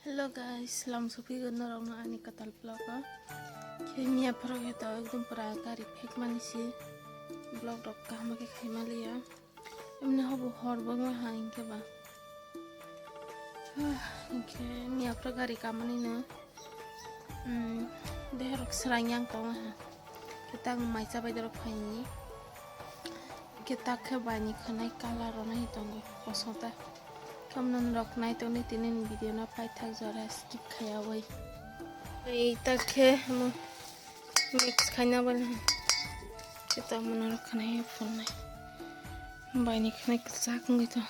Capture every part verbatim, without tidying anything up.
Hello guys, salam sophigo norokno ani kwtal vlog o. Khe miya phoro khe to ekdom pura gari phek mani si vlog rok kaham khe khai maliya. Emni hobo hor bo wngma ha hinkhe ba. Hinkhe miya phoro gari kamani no, um, deherok srang yang tongo ha. Khe tak mai chabai dorok phaini. Khe tak khe baini khwnai colour rwna hi tongo kosong ta. Khamno norok naitokni tini ni video no paithak jora skip khaiyawi. Ei ta khe omo mix khaina bwle khe ta omo norok khwnai phunai. Baini khwnai kwchak wngwi tong.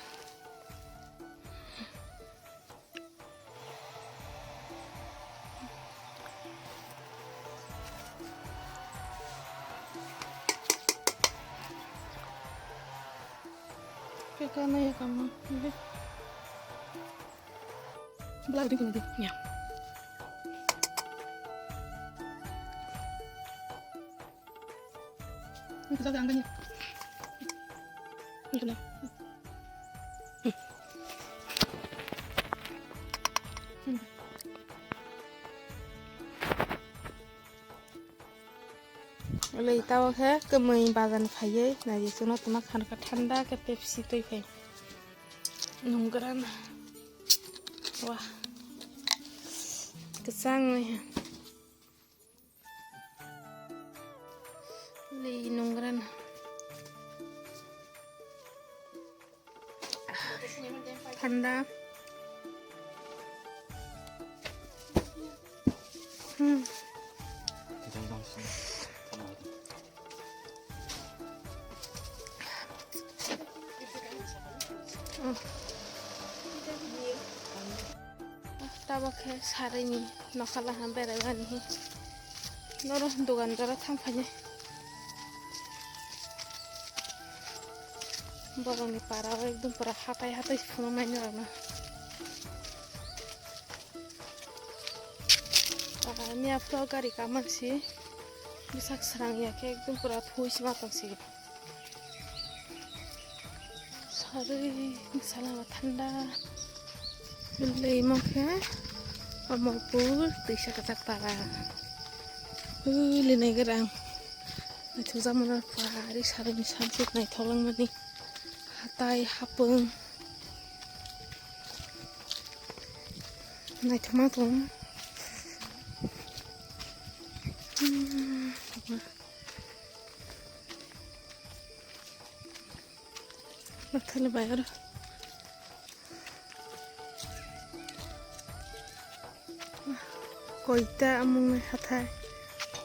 Kekana ya kama. Black drink lagi. Ya. Ini kita angkanya. Ini kena. Lei tao khe kwmwi bagan phaiwi naidi chwngno twma khanka thanda khe Pepsi twi phai. Nungran. Wah. Kwchang wi ha. Lei nungran. Thanda. Hmm. Tabok khe saruni nokhala ha berai mani. Noro dogan jora thang phai nai. Borokni para o ekdom pura hatai hatai se phunuknai norokno. Miya phuru gari kaman si bwsak srang ya khe ekdom pura phui se ma tong si. Sarui salama thanda. Bwlwi imo khe Omorpur twisa kwchak para. Ui, linai gerang. Naithokjak mano pari sarui ni sunset naithok langmani. Hatai hapung. Naithokma tong. Nathali bai oro. Koita amung nai hathai.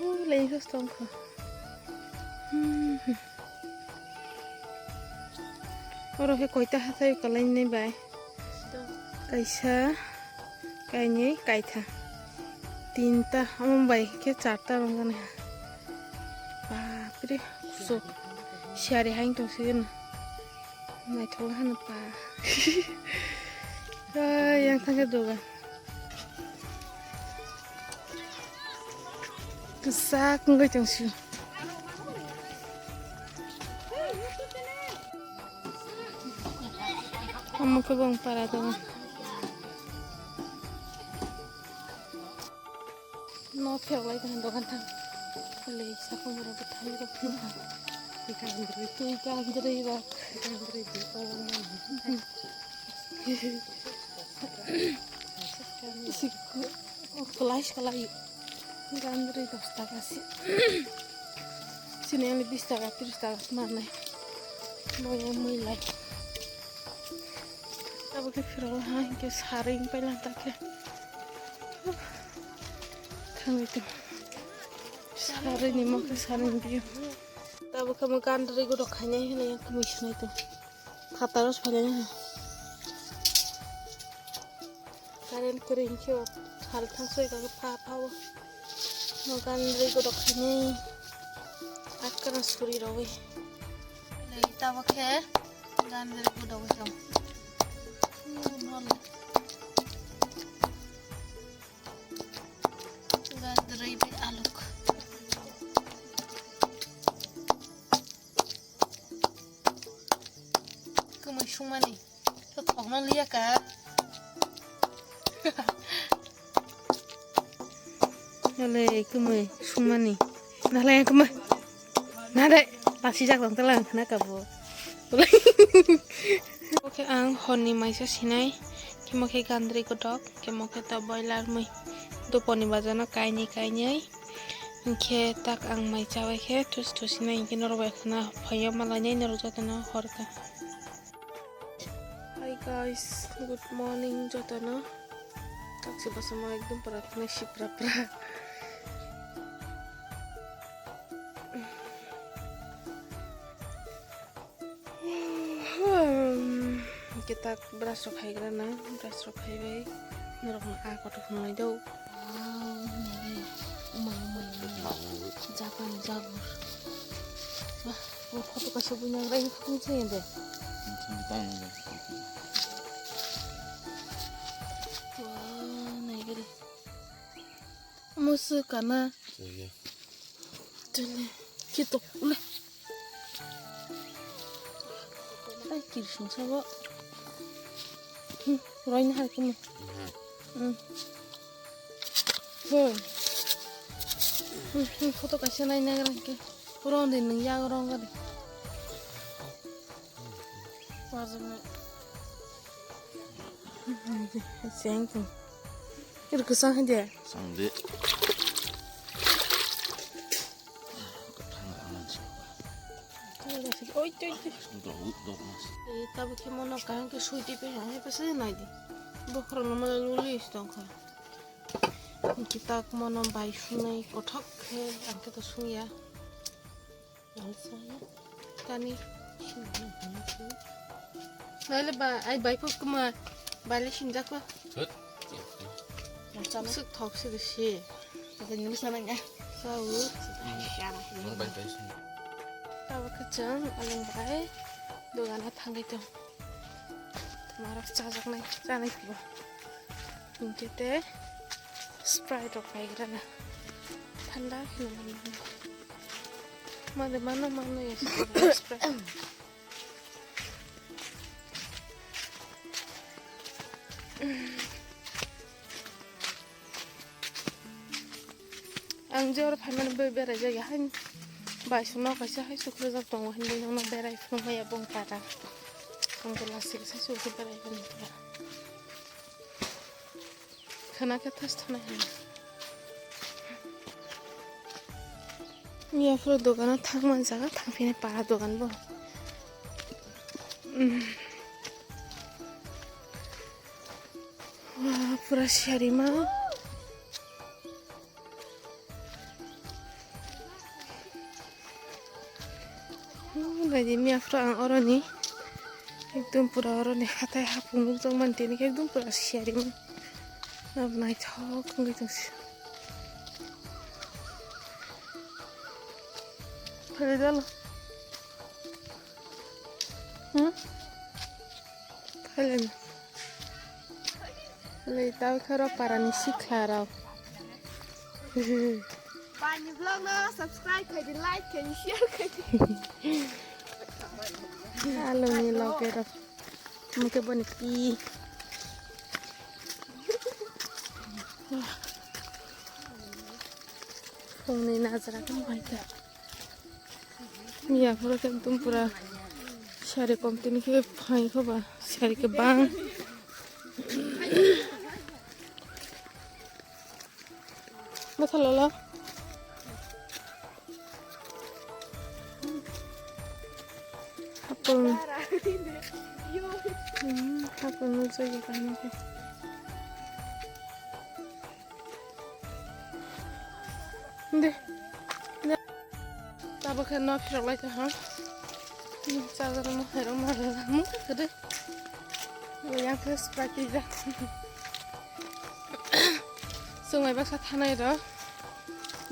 Ui, lei sos tongkha. Hmm. Oro khe koita hathai kwlainai bai. Kaisa, kainwi, kaitha. Tinta, omo bai khe charta rwngjaknai ha. Bapre, kusuk. Siyari hai wng tongsigen. Naithok hano pa. Ai, yang thangkhe dogan. Kwchak wngwi tongsi. Omo khe bo wng para dogan. No phiyok lai tong dogan thang. Lei sakhumu rok bwthai rok phiyok. Twi kandrwi, twi kandrwi rok. Twi kandrwi, twi kandrwi. Sikku, oh, kelai, kelai. Gandri dos taka si. Sini yang lebih taka, terus taka mana? Mau yang mulai. Abo khe phirok ha, hingke saring paila ta khe. Thangwi tong. Saring ni mo khe saring biyo. Abo khe mo gandri godok khainai hinui yang khe mui sinai tong. Phataro solaina. Current kwrwi hinkhe o sal thang soi kha pha pha o. Mo gandri godok khainai. Akkana suri rogwi. Nei tabok khe gandri godok tong. Gandri bai aluk. Kwmwi sungmani. To thokno liya ka. Nale kumui sumani. Nale kumui. Nade, lasi jak tong tala khna kabo. Oke, ang honni maisa sinai. Kemo khe gandri kotok, kemo khe to boiler mui. Doponi bajano kainwi kainwi. Hinkhe tak ang mai chabai khe thusi thusi nai hinkhe norok bai khna phaio malainai norok jotono horkha. Hi guys, good morning jotono. Kaksi basama ekdom pura khna sipra pra. Kitak brush rok khaigra na, brush rok khaibai. Norok no a kotor khwnai do. Wow, nai, umai, umai, umai. Japan jagur. Bah, o photo kaisa buina rai khum se de. Wow, nai gari. Musu kana. Tele, kitok le. Ai, kirsung sabo. Hmm, roina hai kuma. Hmm. Hoi. Hmm, hmm, photo kaisa nai nagra ke. Rong de nung ya rong ga de. Wajang na. Seng tu. Kir kusang hai de. Sang de. Oi, oi, oi. Dok, dok mas. Eh, tabu khe mono kaham khe sui di pe hai pe se nai di. Bokhorok no mala luli is tong kha. Kitak mono bai sunai kothok khe ang khe to sung ya. Tani. Naile ba, ai bai pok kuma, bai le sinjak ba. Sik thok sik si. Ada nyulis sana nya. Sau. Mana bai bai sini. Tawa kacang, alang bai. Dogan ha thangkai tong. Marak chajak nai, chanai kibo. Hinkhe tei Sprite rok paigra na. Thanda hinwi mano. Made mano mano ya Sprite. Ang je oro phaimani bai berai jaya hain bai songno kaisa hai sukrajak tongo hinwi nokno berai phunukmaya bong tata. Ang je lasik sai sukhe berai phunukya. Khana khe thas thana hai. Miya phuru dogano thang man jaga thang phini para dogan bo. Wah, pura siyari ma. Naidi miya phuru ang oroni ekdom pura oroni hatai hapung nukjak mani tini khe ekdom pura siyari ma. Nabo naithok wngwi tongsi. Phai dalo. Hmm? Phai le. Le tau kharo parani sikla rok. Pani vlog no subscribe khai di, like khai di, share khai di. Alo ni loge rok. Mungkin boni pi. Phungni najra khe mai kha. Miya phuru khe ekdom pura sari kom tini khe phai kho ba sari khe bang. Botol lo. Hapung. Hmm, hapung no jogi kami khe. De. Tabuk khe no phirok lai tong ha. Chajaknai hai rok ma rwmung khe de. Yang khe Sprite twijak. Chwng bai baksa thanai rok.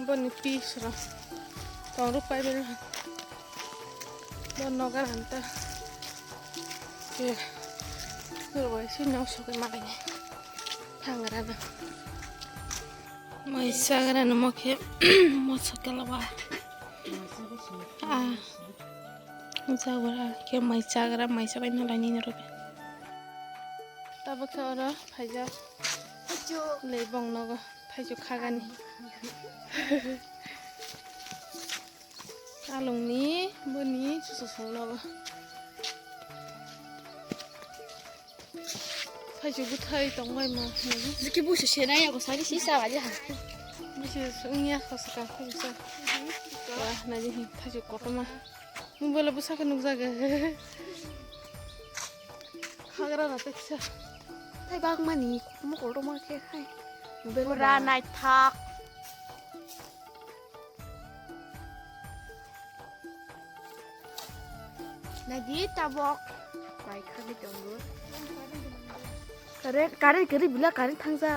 Boni piece rok. Tong rw pai bini. Bo nogar hanta. Ke. Rw bai sini sok ma kaini. Thangra na. Mai chagra no mo khe mo sakela ba. Ah. Jagra khe mai chagra mai chabai no laini noro. Tabuk khe oro phaijak. Lei bong nogo thaichuk khagani. Alungni boni susung nogo. Thaichuk bwthai tongbai ma. Jiki busu senai yago sari si sa wali ha. Busu wngya khosa ka khosa. Wah, nai di thaichuk kotorma. Mobile bwsakhe nukjago. Hagra na teksa. Thai bak mani mokol rok ma khe khai. Mobile pura ba naithok. Nai di tabok. Bai kha bi tongo. Current, current kwrwi bila current thangja.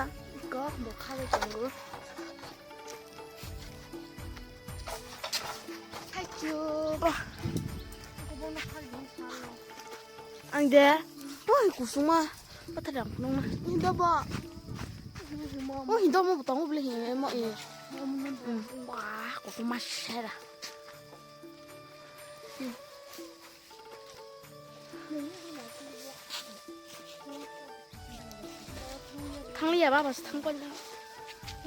Kok bo kha bi tongo. Thaichuk. Ang de. Oi, kusuma. Pathar dam phunung na. Hinda ba. Oh, hinda mo butang bole he mo e. Wah, kusuma sera. Thangliya baba se thangkol na.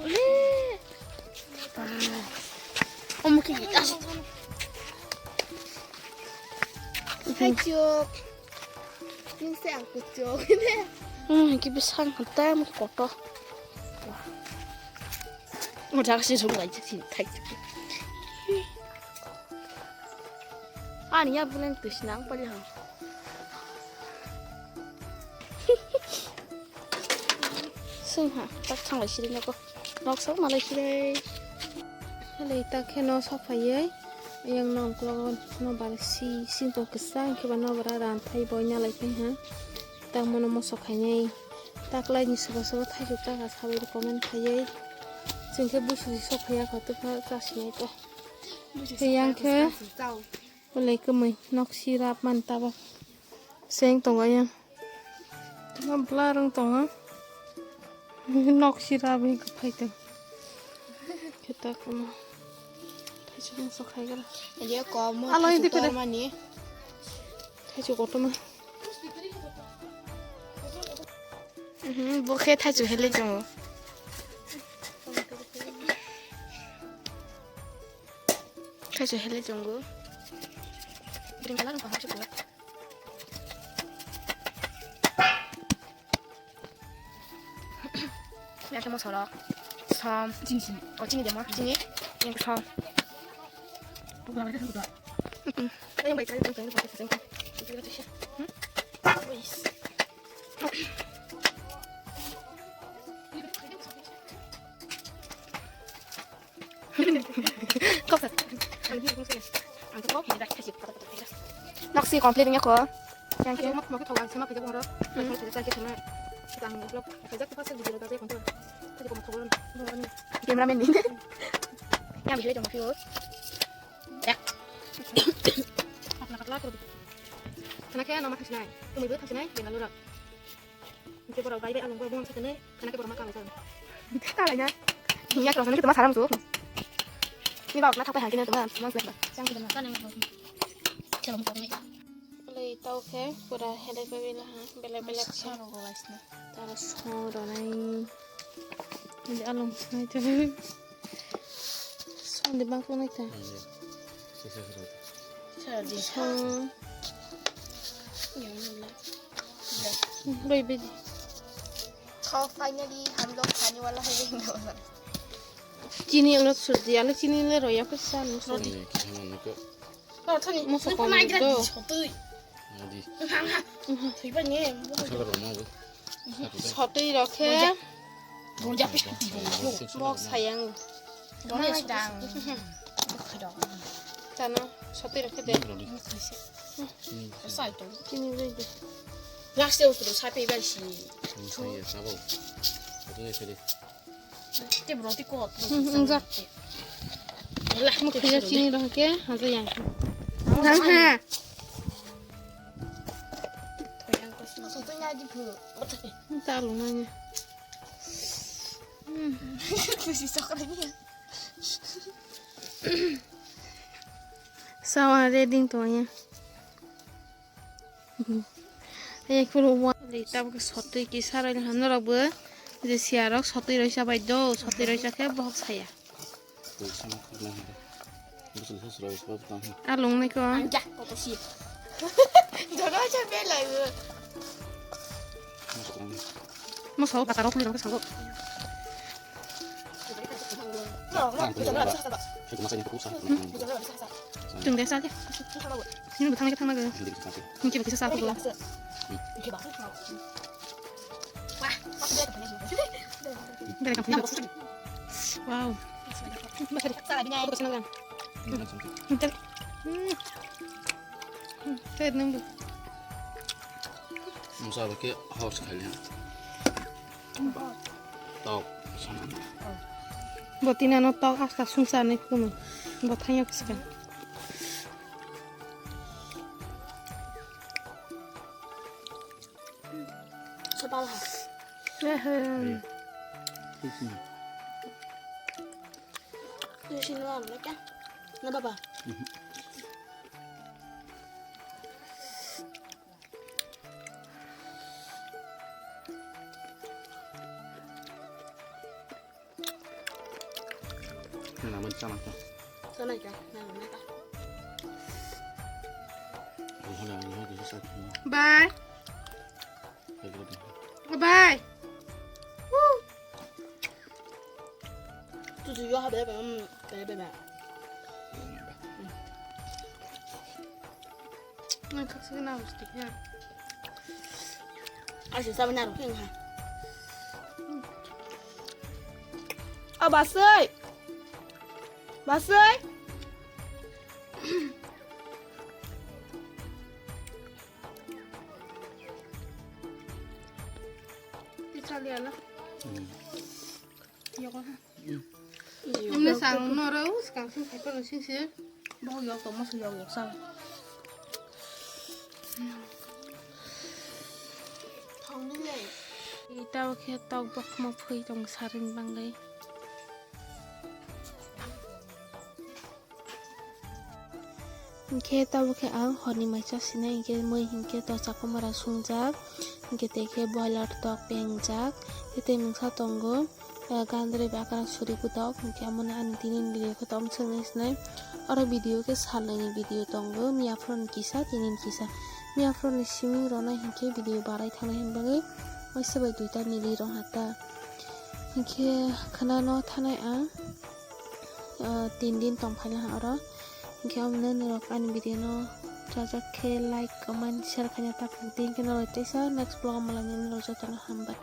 Ole. Omo khe as. Thaichuk. Nung se ang kuchuk. Hmm, ki bisang hatai mo koto. Mo jaga si sung lai si thai. Ani ya bulen tu sinang pali ha. Sing ha, tak thang lai siri nako. Nok sok malai siri. Hale tak khe no sok phaiye. Yang nong klo no bar si sing to kisa, khe ba no bara ran thai boina lai phai ha. Tak mono mosok khainai. Tak lai ni soba soba thai sok tak sabai comment khaiye. Sing khe busu sok phaiya kho to pha chasi nai to. Yang khe. Belai kwmwi nok si rap man tabok. Seng tongo yang. Tamo bwlarang tongo. Nok si rap wngkha phai tong. Khe ta kwma. Thaichuk masa khaigra. Alo, thaichuk ini pede. Tormani. Thaichuk kotorma. Mhm, bo khe thaichuk hele tongo. Thaichuk hele tongo. Green colour wngkha hapjak o. Yang khe mosoro. Som. Chini, chini. O chini demo, chini. Yang som. Bukan lagi kan bukan. Yang baik kali bukan bukan. Hmm? Wis. Kok sat? Ang di kong sini. Ang kok ni dak kasi. Noksi complete nya ko. Yang ke mak mak thawang sama kita boro. Kita kita sama. Kita ang vlog. Kita kita pasal video kita kontor. Kita ko thawang. Cameraman ni. Yang bisa dong view. Ya. Apna katla ko. Kana kaya nama khasnai. Tumui bu khasnai. Bengaluru. Hingke borok bai bai along bai bong sakani, khana khe borok ma kalai jang. Kalai na. Hingya khe rok sakani tuma saram su. Ni ba okna thakpai hangkhe na tuma mang slek ba. Jang khe na. Kalai tong ni. Kalai tau khe pura helai bai bai la ha, belai belai khe. Saro go lai sna. Tara song ronai. Ni along snai tu. Song de bang khlai kha. Song. Yang ni la. Bai bai. Kau finally हम लोग खाने वाला है। Chini ang rot surdi, ale chini le roya ko sa no surdi. Roti. Roti. Mo sa kon do. Sotwi rokhe. Mok sayang. Tano sotwi rokhe de. Chini bai de. Last day usu sapi bai si. Tei bwrwi tei kok. Hmm, hmm, jak. Wala, mo kisa chini roh ke, haja yang. Nang ha. Thoyang ko sini. Soto nya di phu. Ta lu nanya. Hmm. Kusi sokra ni. Sawa ready to ya. Hai, khoro wa le tabuk sotwi kisa rw le ham norok bo Je siyarok sotwi roisa bai do, sotwi roisa khe bohok saya. Alung nai ko. Ang jak koto si. Jono cha belai. Mo sao pasarok ni rong sango. Tung desa ke. Sini butang lagi tang lagi. Ini butang satu. Dari kampung. Wow. Masih ada. Salah bini. Aku senang kan. Ini santai. Hmm. Hmm. Saya nunggu. Masa lagi haus kali ya. Tau. Botina no tau asta sungsa ni kuma. Botanya kuska. Sapal ha. Iya. Itu sih. Itu sih, lu apa, kan? Nggak apa-apa. Mhm. Nana mo chama to. Sana ka, nana mo ka. Bye. Bye. Woo. Tu tu yo ha bye bye. Bye bye. Nang khaksa na rustik ya. Asi sabi na ruking ha. A basai. Basai. Italian lah. Hmm. Yok ha. Emne sang noro skang sing khaikhe sing se. Bo yok to moso yok yok sang. Tao khe tok bokma phui tong saring bangwi. Hinkhe tabuk khe ang horni maisa sinai, hinkhe mui hinkhe to chakomora sungjak, hinkhe tei khe boiler tok pengjak, tei tei mungsa tongo, eh, gandre bakra suri bwtok, hinkhe amoni ani tini ni video khe tong swknai sinai. Oro video khe salnwi ni video tongo, miya phone kisa, tini ni kisa. Miya phone ni simi rwnai hinkhe video barai thangnai hinwi bagwi waisa bai duita nili rw hata. Hinkhe khwnano thanai ang. Ah, tin din tong phaina oro. Hinkhe omo nini rok ani video no chajak khe like, comment, share khaina ta pok di. Hinkhe norok teisa next vlog o malai nani rok jotono hambai.